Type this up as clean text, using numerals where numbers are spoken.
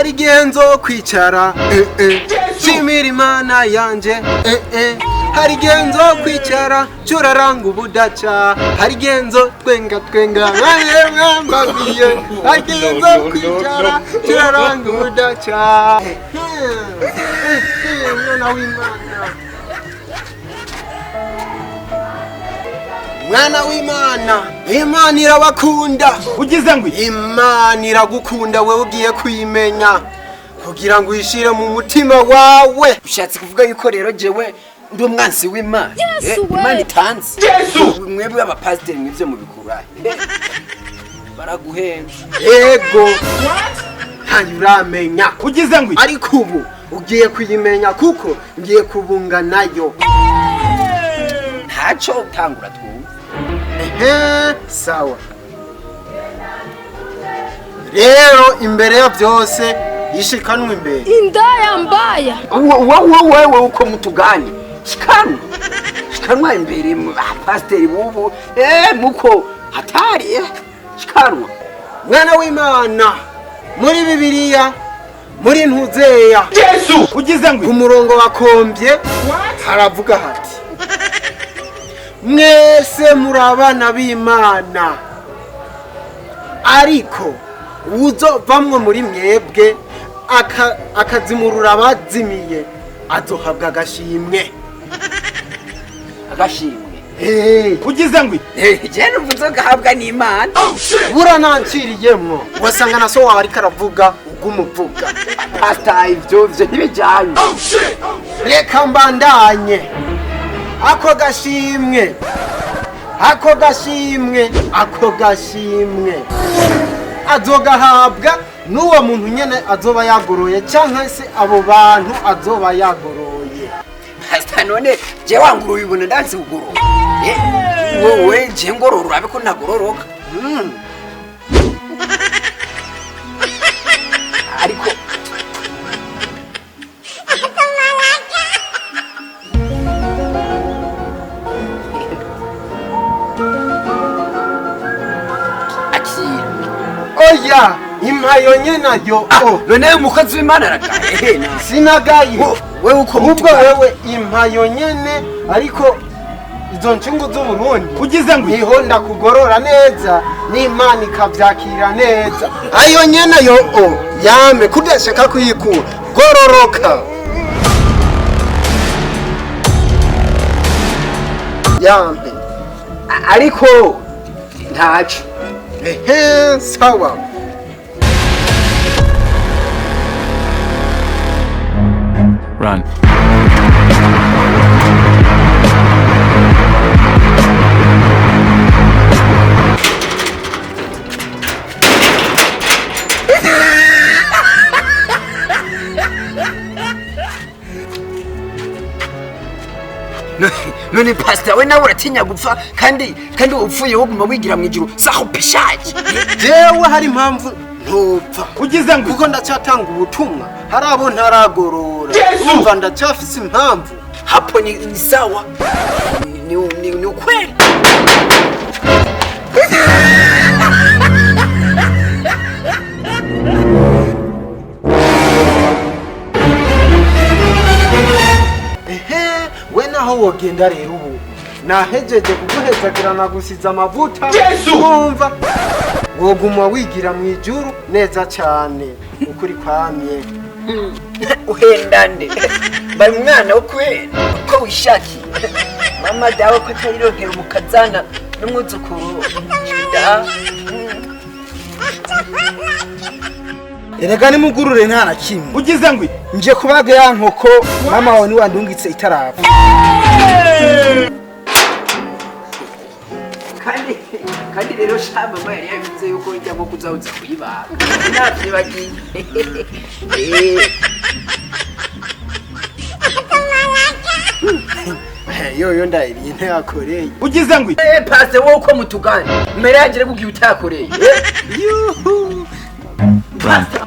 Hari igihe nzokwicara, nshimira Imana yanje, hari igihe nzokwicara curaranga ubudaca, hari igihe nzotwenga twenga mwambabiye, hari igihe nzokwicara curaranga ubudaca. Mwana w'Imana, mwana w'Imana, Imana irabakunda. Ugize ngo Imana iragukunda, wewe ugiye kuyimenya kugira ngo uyishire mu mutima wawe. Ushatse kuvuga yuko rero jewe ndi umwansi w'Imana? Yesu we! Imana itanze mwebwe abapasiteri mwivyo mubikura baraguhenza. Yego, ntayo uramenya. Ugize ngo Ariko ubu ugiye kuyimenya kuko ngiye kubunga nayo. Ntaco utangura twumva. Ehe, sawa. Rero imbere ya byose yishikanwa imbere. Indaya mbaya. Wowe wewe uko mutugani shikanwa shikanwa imbere mu bapasiteri bubu muko hatari shikanwa. Mwana w'Imana, muri Bibiliya, muri Ntuzeya, Ugize ngo ku murongo wakombye haravuga hati: mwese muri abana b'Imana, ariko uzovamwo muri mwebwe akazimurura abazimiye azohabwa agashimwe. Agashimwe? Ugize ngo Je numva nzogahabwa n'Imana. Burananciriyemwo, wasanga na so wawe ariko aravuga ugumuvuga. Pasita, ivyo vyo ntibijanye. Reka mbandanye. Ako gashimwe, ako gashimwe, ako gashimwe azogahabwa n'uwo muntu nyene azoba yagoroye, canke se abo bantu azoba yagoroye. Pasita, none je wanguruye ubona ndanse kugorora? Wowe je ngorora urabe ko ntagororoka. Ariko akira. Oya, impayo nyene ayo o. None umukozi w'Imana aragaye? Sinagaye. Wewe uko Ahubwo mutugani. wewe impayo nyene, ariko izo ncungu z'Uburundi Ugize ngo niho ndakugorora neza n'Imana ikavyakira neza. Ayo nyene yo o yame kudashaka kuyikura, gororoka yampe. Ariko ntaco. Ehe, sawa. Run. None pastor, we nawe uratinya gupfa, kandi upfuye woguma wigira mu ijuru saho pishaje. Jewe hari impamvu ntopfa. Ugize ngo Kuko ndacyatanga ubutumwa, hari abo ntaragorora. Umva, ndacyafise impamvu. Hapo ni sawa, ni ukweli. Ehe, we naho wogenda rero ubu nahejeje kuguhezagira, nagusize amavuta. Wumva woguma wigira mu ijuru neza cyane ukuri kwamye. Uhendande bari umwana wo kwera uko wishakiye, mama dawe ko atarironkera umukazana n'umwuzukuru da. Erega nimugurure, nta na kimwe. Ugize ngo Nje kubaga ya nkoko mama wawe niwandungitse itarapfa. Kandi rero sha, mama yari yabivuze yuko njya nko kuzahuza kuyibaga, navyibagiye. Yoyo ndayiriye ntayakoreye. Ugize ngo Pase, wowe uko mutugana mbere yanjye rero ugiye utakoreye. Yuhu. Run. Pastor.